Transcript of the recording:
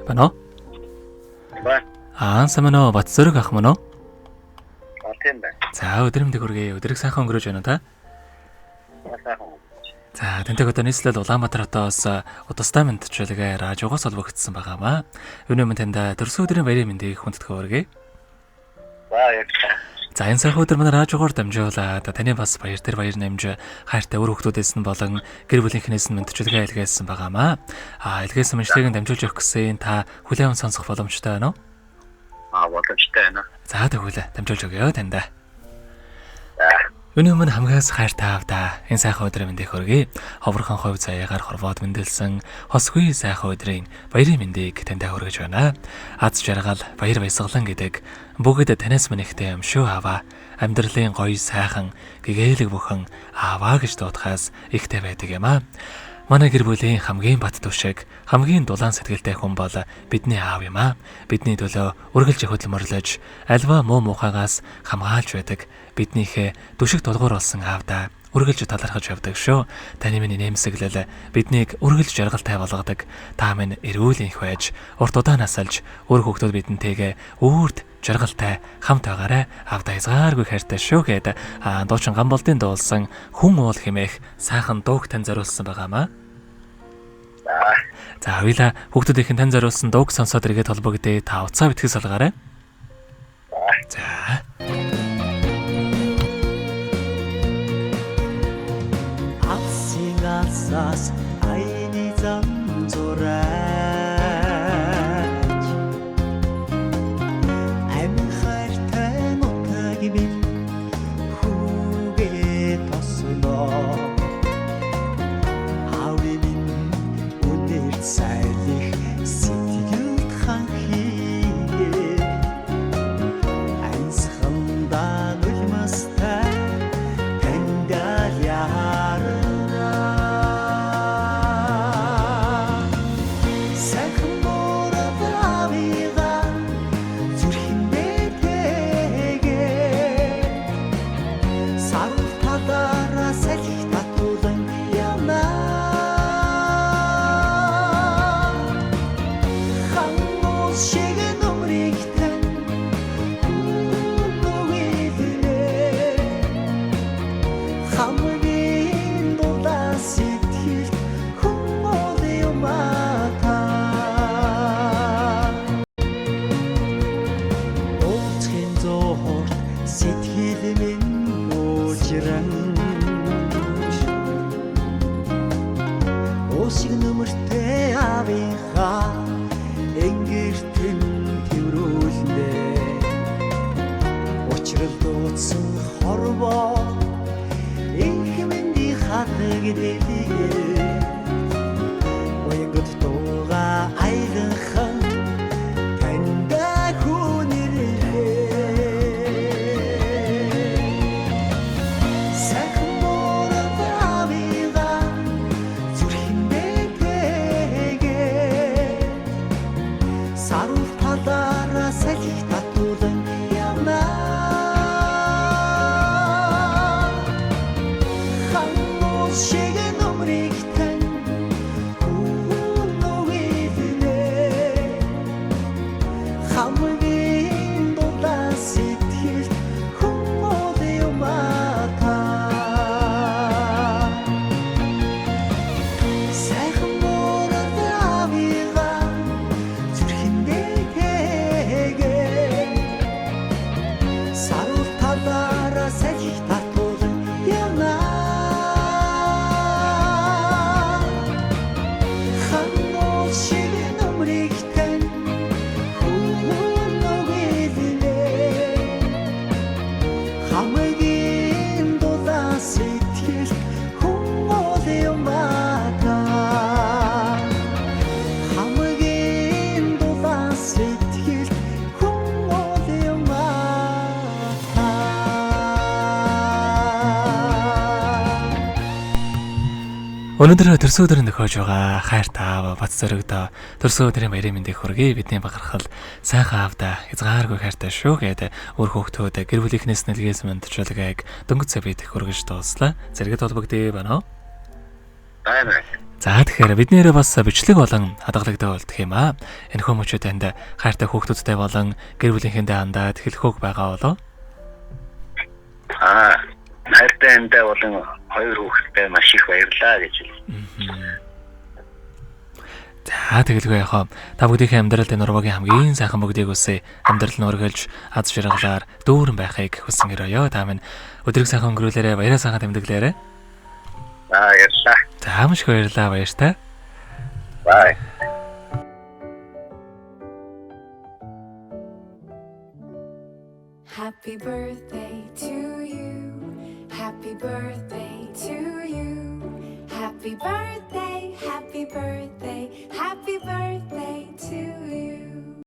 Байна уу? Ба. Аа, сайн уу? Бат зөрөг ах мөн үү? А тийм байна. За, өдөр мэндийг хүргэе. Өдрийг сайхан өнгөрөөж байна уу та? Сайхан. За, тэнтэй одоо нийслэл Улаанбаатар хотоос удастай мэндчилгээ радиогоос холбогдсон байгаамаа. Өнөө минь танд төрсөн өдрийн баярын мэндийг хүндэтгэн хүргэе. За, яг. За, энэ сайхан өдөр манай радиогоор дамжуулаад таны бас баяр дээр баяр нэмж хайртай үр хүүхдүүдээс нь болон гэр бүлийнхнээс нь мэндчилгээ илгээсэн байгаамаа. Аа, илгээсэн мэндчилгээг дамжуулж өгөх гэсэн та хүлээн сонсох боломжтой байна уу? Аа, боломжтой байна. За, тэгвэл дамжуулж өгье танд. За. Өнөө минь хамгаас хайртай аавда энэ сайхан өдрийн мэндийг хүргэе. Ховорхон хувь заяагаар хорвоод мэндэлсэн хосгүй сайхан өдрийн баярын мэндийг таньд хүргэж байна. Аз жаргал, баяр баясгалан гэдэг бүгд танаас минь ихтэй юм шүү ааваа. Амьдралын гоё сайхан гэгээлэг бүхэн ааваа гэж дуудахаас ихтэй байдаг юм аа. Манай гэр бүлийн хамгийн бат түшиг, хамгийн дулаан сэтгэлтэй хүн бол бидний аав юм аа. Бидний төлөө үргэлж хөдөлмөрлөж, альва муу мухагаас хамгаалж байдаг. Биднийхээ түшиг тулгуур болсон аавдаа үргэлж талархаж явдаг шүү. Таны минь нэмсэглэл биднийг үргэлж жаргалтай болгодог. Та минь эрүүл энх байж, урт удаан насалж, үр хүүхдүүд бидэнтэйгээ үүрд жаргалтай хамт байгаарай. Аавдаа хязгааргүй хайртай шүү гэд дуучин Гамболдын дуулсан хүн уул хэмээх сайхан дууг тань зориулсан байгаамаа. За. За, хоёлаа хүүхдүүдийнх нь тань зориулсан дууг сонсоод эргээд холбогдъё. Та уцаа битгий салгаарай. За. Алсын алсаас аяны зам зураач амин хайртай нутаг минь хүүгээ тосноо. Аавын минь үнэрт сайлих сэтгэлд хан хийгээ ансхандаа нулимстай тандал ярна. Сайхан мурад аавыгаа зүрхэндээ тэгээ сарвал талаараа салхи татуулан явна. Хан уус шиг нүмрийг тань нүгэлнэ хамгийн дулаан сэтгэлд хүн бол юм аа та. Уулзахын зуурт сэтгэл минь уужран уусыг нөмөртэй аавынхаа энгэртэн тэрврүүлнэ. Учрал дуудсан хорвоо энх мэндийн хадаг дэлгээ уянгад дууга аяланхан таньда хүнэрлээ. Сайхан мурад аавыгаа зүрхэндээ тэгээ сарвал талаараа салхи татуулан явна. Хан уус шиг нүмрийг тань нүгэлнэ хамгийн дулаан сэтгэлд хүн бол юм аа та. Сайхан мурад аавыгаа зүрхэндээ тэгээ сарвал талаараа салхи татуулан явна. Хан уус шиг нүмрийг тань нүгэлнэ хамгийн дулаан сэтгэлд хүн бол юм аа та. Хамгийн дулаан сэтгэлд хүн бол юм аа та. Өнөөдөр төрсөн өдрийн төхөөж байгаа хайртай аав бат зөрөгдөө төрсөн өдрийн баярын мэндийг хүргэе. Бидний бахархал сайхан аавда хязгааргүй хайртай шүү гэд үр хүүхдүүд гэр бүлийнхнээс нэлгээсэн мэндчилгээг дөнгөж цай бид хүргэж дууслаа. Зэрэгэд холбогдъё байна уу? Байна. За тэгэхээр бид нэрээ бас бичлэг болон хадгалагдав болдох юм аа. Энэхүү мөчөө танд хайртай хүүхдүүдтэй болон гэр бүлийнхэндээ хандаад хэлэх үг байгаа болов? Аа, хайртай эндээ болон хоёр хүүхэдтэй маш их баярлалаа гэж хэлье. За тэгэлгүй яхаа та бүгдийнхээ амьдралд энэ урвагийн хамгийн сайхан бүгдийг үсэ амьдрал нь үргэлж аз жаргалаар дүүрэн байхыг хүсэн өрөөё. Та минь өдрийг сайхан өнгөрүүлээрэй, баяраа сайхан тэмдэглээрэй. За баярлалаа. За маш их баярлалаа, баяртай. Bye. Happy birthday to you. Happy birthday to you. Happy birthday, happy birthday, happy birthday to you.